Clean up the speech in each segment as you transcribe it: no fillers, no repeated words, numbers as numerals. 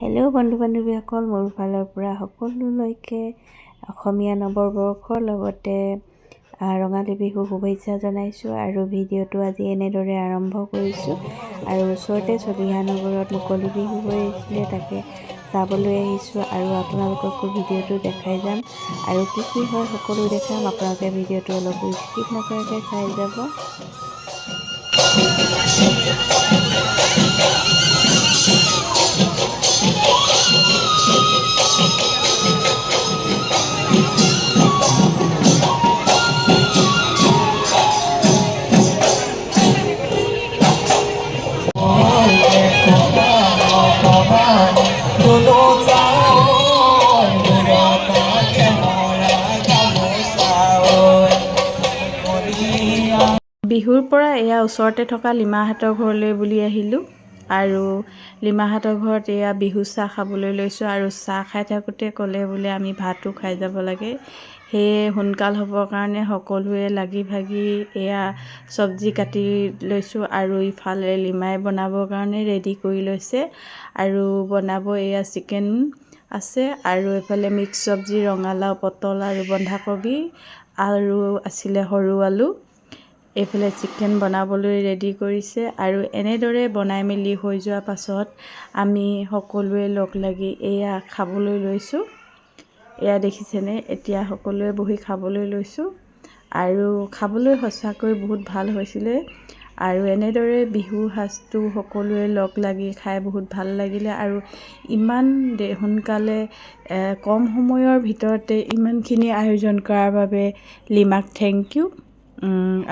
Hello' বন্ধু বান্ধৱীসকল, মোৰ ফালৰ পৰা সকলোলৈকে অসমীয়া নৱবৰ্ষৰ লগতে ৰঙালী বিহু শুভেচ্ছা জনাইছোঁ। আৰু ভিডিঅ'টো আজি এনেদৰে আৰম্ভ কৰিছোঁ। আৰু ওচৰতে চলিহানগৰত মুকলি বিহু হৈছিলে, তাকে চাবলৈ আহিছোঁ আৰু আপোনালোককো ভিডিঅ'টো দেখাই যাম আৰু কি কি হয় সকলো দেখাম। আপোনালোকে ভিডিঅ'টো অলপো স্কিপ নকৰাকৈ চাই যাব। বিহুৰ পৰা এয়া ওচৰতে থকা লিমাহঁতৰ ঘৰলৈ বুলি আহিলোঁ আৰু লিমাহঁতৰ ঘৰত এয়া বিহু চাহ খাবলৈ লৈছোঁ। আৰু চাহ খাই থাকোঁতে ক'লে বোলে আমি ভাতো খাই যাব লাগে। সেয়ে সোনকাল হ'বৰ কাৰণে সকলোৱে লাগি ভাগি এয়া চব্জি কাটি লৈছোঁ আৰু ইফালে লিমাই বনাবৰ কাৰণে ৰেডি কৰি লৈছে আৰু বনাব। এয়া চিকেন আছে আৰু এইফালে মিক্স চব্জি, ৰঙালাও, পটল আৰু বন্ধাকবি আৰু আছিলে সৰু আলু। এইফালে চিকেন বনাবলৈ ৰেডি কৰিছে আৰু এনেদৰে বনাই মেলি হৈ যোৱাৰ পাছত আমি সকলোৱে লগ লাগি এয়া খাবলৈ লৈছোঁ। এয়া দেখিছেনে, এতিয়া সকলোৱে বহি খাবলৈ লৈছোঁ আৰু খাবলৈ সঁচাকৈ বহুত ভাল হৈছিলে। আৰু এনেদৰে বিহু সাজটো সকলোৱে লগ লাগি খাই বহুত ভাল লাগিলে। আৰু ইমান সোনকালে কম সময়ৰ ভিতৰতে ইমানখিনি আয়োজন কৰাৰ বাবে লিমাক thank U.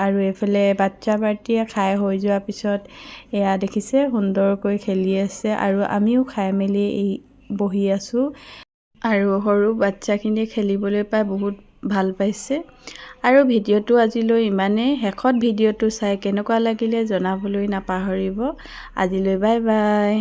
আৰু এইফালে বাচ্ছা পাৰ্টীয়ে খাই হৈ যোৱাৰ পিছত এয়া দেখিছে, সুন্দৰকৈ খেলি আছে আৰু আমিও খাই মেলি এই বহি আছোঁ। আৰু সৰু বাচ্ছাখিনিয়ে খেলিবলৈ পাই বহুত ভাল পাইছে। আৰু ভিডিঅ'টো আজিলৈ ইমানেই। শেষত ভিডিঅ'টো চাই কেনেকুৱা লাগিলে জনাবলৈ নাপাহৰিব। আজিলৈ বাই বাই।